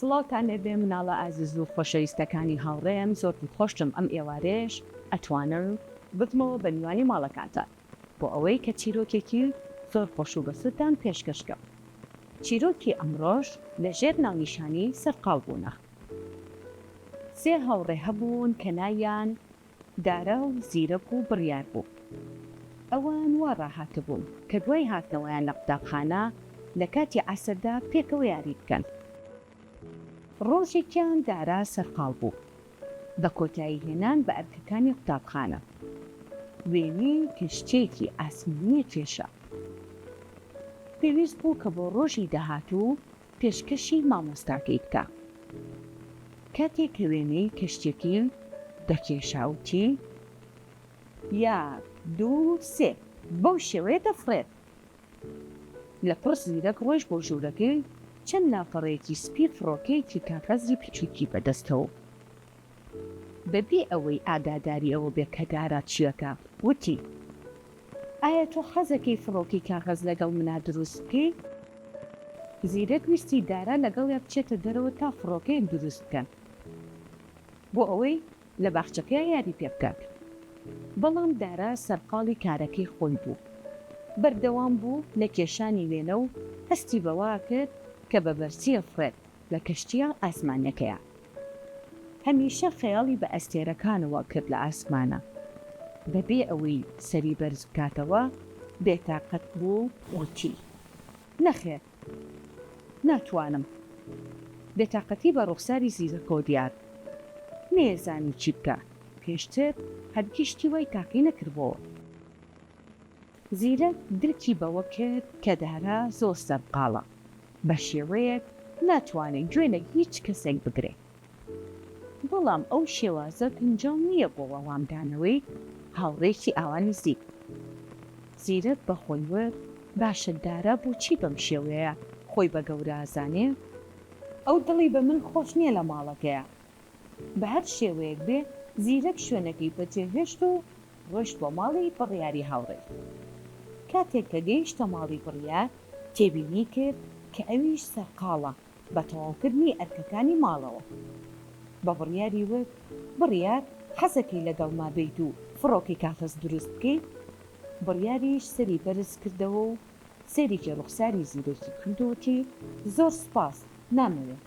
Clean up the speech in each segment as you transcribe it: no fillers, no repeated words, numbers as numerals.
سڵاوتان لێبێ مناڵە ئازیز و خۆشەویستەکانی هاوڕێم زۆر دڵخۆشم ئەم ئێوارەیەش ئەتوانم ببمەوە بە میوانی ماڵەکانتان بۆ ئەوەی کە چیرۆکێکی زۆر خۆش و بەسوودتان پێشکەش کەم چیرۆکی ئەمڕۆش لە ژێر ناونیشانی سەرقاڵ بوونە. سێ هاوڕێ هەبوون کە ناویان دارا و زیرەک و بڕیار بوو. ئەوان وا ڕاهاتبوون کە دوای هاتنەوەیان لە قوتابخانە لە کاتی عەسردا پێکەوە یاری بکەن. ڕۆژێکیان دارا سەرقاڵ بوو بە کۆتایی هێنان بە ئەرکەکانی قوتابخانە. وێنەی کەشتییەکی ئاسمانیی کێشا. پێویست بوو کە بۆ ڕۆژی داهاتوو پێشکەشی مامۆستاکەی بکا. کاتێ کە وێنەی کەشتیەکەی دەکێشا وتی، یەک، دوو، سێ، بەو شێوەیە دەفڕێت. لەپڕ زیرەک ڕۆیشت بۆ ژوورەکەی و چەند لاپەڕەیەکی سپی فڕۆکەیەکی کاغەزی بچووکی بەدەستەوە بوو. بەبێ ئەوەی ئاگاداری ئەوە بێ کە دارا چییەکە، وتی، ئایا تۆ حەزەکەی فڕۆکەی کاغەز لەگەڵ منا دروست بکەی؟ زیرەک ویستی دارا لەگەڵیا بچێتە دەرەوە تا فڕۆکەیەک دروست بکەن بۆ ئەوەی لە باخچەکەیا یاری پێ بکات. بەڵام دارا سەرقاڵی کارەکەی خۆی بوو. بەردەوام بوو لە کێشانی وێنە و هەستی بەوە کرد کە بە بەرزی ئەفڕێت لە کەشتییە ئاسمانیەکەیا. هەمیشە خەیاڵی بە ئەستێرەکانەوە کرد لە ئاسمانا. بەبێ ئەوەی سەری بەرز بکاتەوە، بێتاقەت بوو و وتی، نەخێر، ناتوانم. بێتاقەتی بە ڕوخساری زیرەکەوە دیار بوو. نەیەزانی چی بکا. پێشتر هەرگیز شتی وای تاقی نەکردبۆوە. زیرەک درکی بەوە کرد کە دارا زۆر سەرقاڵە، بە شێوەیەک ناتوانێت گوێ لە هیچ کەسێک بگرێت. بەڵام ئەو شێوازە گونجاو نییە بۆ وەڵامدانەوەی هاوڕێیەکی ئاوا نزیک. زیرەک بە خۆی وت، باشە دارا بۆچی بەم شێوەیە خۆی بە گەورە ئەزانێ؟ ئەو دڵی بە من خۆش نییە لە ماڵەکەیا. بە هەر شێوەیەک بێ زیرەک شوێنەکەی بەجێهێشت و ڕۆیشت بۆ ماڵی بڕیاری هاوڕێی. کاتێک کە گەیشتە ماڵی بڕیار، تێبینی کرد کە ئەویش سەرقاڵە بە تەواوکردنی ئەرکەکانی ماڵەوە. بە بڕیاری وت، بڕیار، حەزەکەی لەگەڵما بێیت و فڕۆکەی کاغەز دروست بکەین؟ بڕیاریش سەری بەرز کردەوە و سەیرێکی ڕوخساری زیرەکی کرد و وتی، زۆر سوپاس، نامەوێ.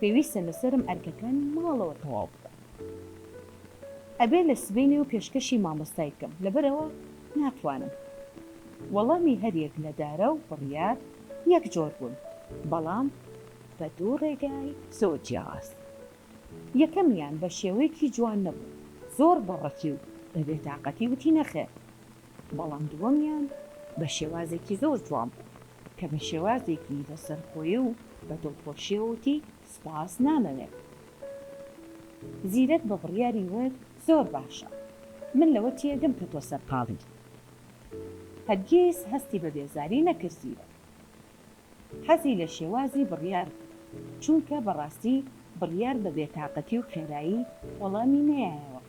پێویستە لەسەرم ئەرکەکانی ماڵەوە تەواو بکەم. ئەبێ لە سبەینێوە پێشکەشی مامۆستای بکەم، لەبەرئەوە ناتوانم. وەڵامی هەریەک لە دارا و بڕیار یەک جۆر بوون، بەڵام بە دوو ڕێگای زۆر جیاواز. یەکەمیان بە شێوەیەکی جوان نەبوو، زۆر بە ڕەقی و بە بێتاقەتی وتی نەخێر، بەڵام دووەمیان بە شێوازێکی زۆر جوان بوو، کە بە شێوازێکی لەسەرخۆیی و بە دڵخۆشیەوە وتی سوپاس نامەوێت. زیرەک بە بڕیاری وت زۆر باشە، من لەوە تێگەم کە تۆ سەرقاڵی. هەرگیز هەستی بە بێزاری نەکرد زیرەک. حەزی لە شێوازی بڕیار بوو، چونکە بەڕاستی بڕیار بە بێتاقەتی و خێرایی وەڵامی نەیایەوە.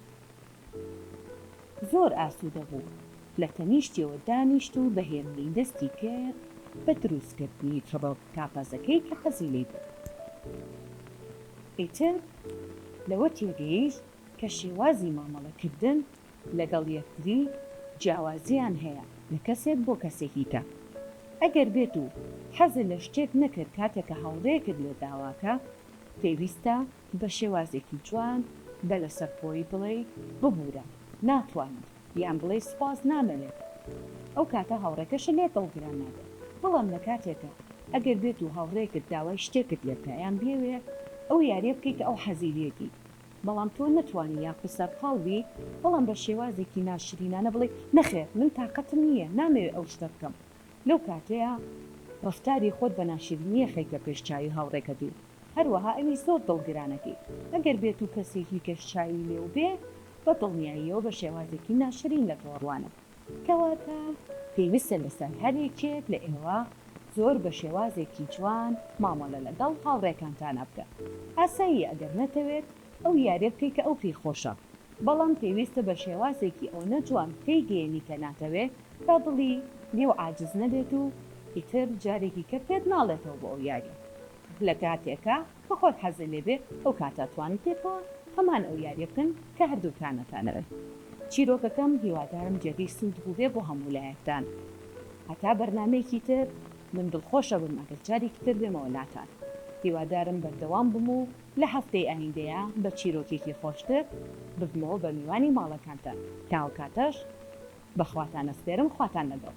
زۆر ئاسوودە بوو، لە تەنیشتیەوە دانیشت و بە هێمنی دەستی کرد بە دروستکردنی فڕۆک کاغەزەکەی کە حەزی لێی بوو. ئیتر لەوە تێگەیشت کە شێوازی مامەڵەکردن لەگەڵ یەکتری جیاوازییان هەیە لە کەسێک بۆ کەسێکی کە. ئەگەر بێت و حەزت لە شتێک نەکرد کاتێک کە هاوڕێیەکت لێت داواکا پێویستە بە شێوازێکی جوان بە لەسەرخۆیی بڵێی ببورە ناتوانم یان بڵێی سوپاس نامەوێت ئەو کاتە هاوڕێکەشت لێت دڵگران نابێت بەڵام لە کاتێکا ئەگەر بێت و هاوڕێکت داوای شتێکت لێ بکا یان بیەوێ ئەو یاریە بکەی کە ئەو حەزی لێتی بەڵام تۆ نەتوانی یاخود سەرقاڵ بی بەڵام بە شێوازێکی ناشرینانە بڵێی نەخێر من تاقەتم نییە نامەوێ ئەو شتە بکەم لەو کاتەیا ڕەفتاری خۆت بە ناشرینی ئەخەیتە پێش چاوی هاوڕێکەت و هەروەها ئەویش زۆر دڵگرانەکەی ئەگەر بێت و کەسێکی کەش چاوی لێو بێ بە دڵنیاییەوە بە شێوازێکی ناشرین لە تۆ ئەڕوانێت کەواتە پێویستە لەسەر هەر یەکێک لە ئێوە زۆر بە شێوازێکی جوان مامەڵە لەگەڵ هاوڕێکانتانا بکەن. ئاساییە ئەگەر نەتەوێت ئەو یاریە بکەی کە ئەو پێی خۆشە، بەڵام پێویستە بە شێوازێکی ئەونە جوان تێیگەیەنی کە ناتەوێت تا دڵی لێو عاجز نەبێت و ئیتر جارێکی کە پێت ناڵێتەوە بۆ ئەو یاریە. لە کاتێکا کە خۆت حەزت لێ بێ ئەو کاتە ئەتوانن پێکەوە هەمان ئەو یاریە بکەن کە هەردووکتان ئەتانەوێ. چیرۆکەکەم هیوادارم جێگەی سوود بووبێ بۆ هەموو لایەکتان. هەتا بەرنامەیەکی تر من دڵخۆش ئەبم ئەگەر جارێکی تر بێمەوە لاتان. هیوادارم بەردەوام بم و لە هەفتەی ئایندەیا بە چیرۆکێکی خۆشتر ببمەوە بە میوانی ماڵەکانتان. تا ئەو کاتەش بە خواتان ئەسپێرم خواتان لەگەڵ.